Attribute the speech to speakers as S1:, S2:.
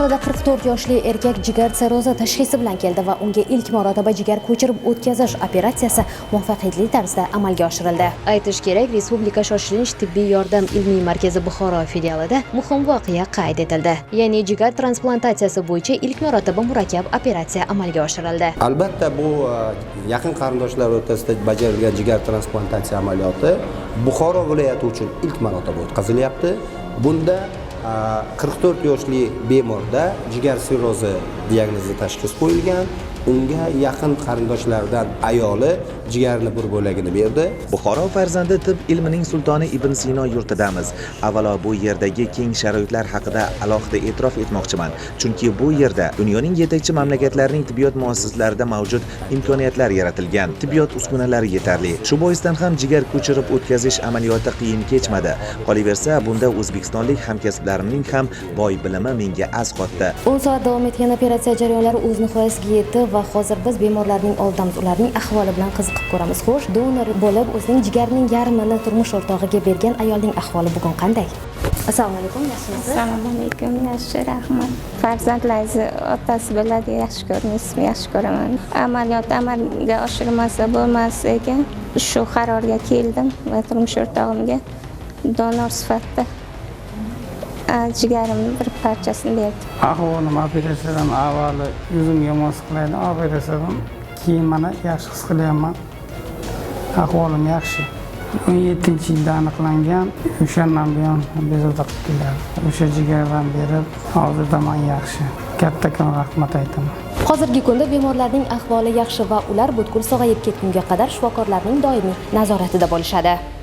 S1: Buxoroda 44 yoshli erkak jigar sirrozi tashxisi bilan keldi va unga ilk marotaba jigar ko'chirib o'tkazish operatsiyasi muvaffaqiyatli tarzda amalga oshirildi. Aytish kerak, Respublika shoshilinch tibbiy yordam ilmiy markazi Buxoro filialida muhim voqea qayd etildi. Ya'ni jigar transplantatsiyasi bo'yicha ilk marotaba murakkab operatsiya amalga oshirildi.
S2: Albatta, bu yaqin qarindoshlar o'rtasida bajarilgan jigar transplantatsiya amaliyoti Buxoro viloyati uchun ilk marotaba o'tkazilyapti. Bunda 44 yoshli bemorda jigar sirrozi diagnozi tashxis qo'yilgan. Unga yaqin qarindoshlardan ayoli jigarni bir bo'lagini berdi.
S3: Buxoro farzandi, tib ilmining sultoni Ibn Sino yurtidamiz. Avvalo, bu yerdagi keng sharoitlar haqida alohida e'tirof etmoqchiman. Chunki bu yerda dunyoning yetakchi mamlakatlarining tibbiyot muassasalarida mavjud imkoniyatlar yaratilgan. Tibbiyot uskunalari yetarli. Shu boisdan ham jigar ko'chirib o'tkazish amaliyoti qiyin kechmadi. Qolaversa, bunda o'zbekistonlik hamkasblarimning ham boy bilimi menga asqotdi.
S1: 10 soat davom etgan operatsiya jarayonlari o'z nihoyasiga yetdi va hozir biz bemorlarning oldidamiz. Ularning ahvoli bilan qiziqib ko'ramiz. Xo'sh, donor bo'lib, o'zining jigarining yarmini turmush o'rtog'iga bergan ayolning ahvoli bugun qanday? Assalomu alaykum, yaxshimisiz?
S4: Assalomu alaykum, yaxshi, rahmat. Farzandlaringizni otasi bo'ladi, yaxshi ko'rmaysizmi? Yaxshi ko'raman. Amaliyot amalga oshirilmasa bo'lmas ekan. Shu qarorga keldim va turmush o'rtog'imga donor sifatida jigarimni bir parchasini berdim.
S5: Ahvolim operatsiyadan avvali yuzim yomon siqilaydi, operatsiyadan keyin mana yaxshi his qilyapman. Ahvolim yaxshi. 17-yilda aniqlangan, o'shandan buyon bezovta qilib kelyapti. O'sha jigardan berib, hozirda man yaxshi. Kattakon rahmat aytaman.
S1: Hozirgi kunda bemorlarning ahvoli yaxshi va ular butkul sog'ayib ketgunga qadar shifokorlarning doimiy nazoratida bo'lishadi.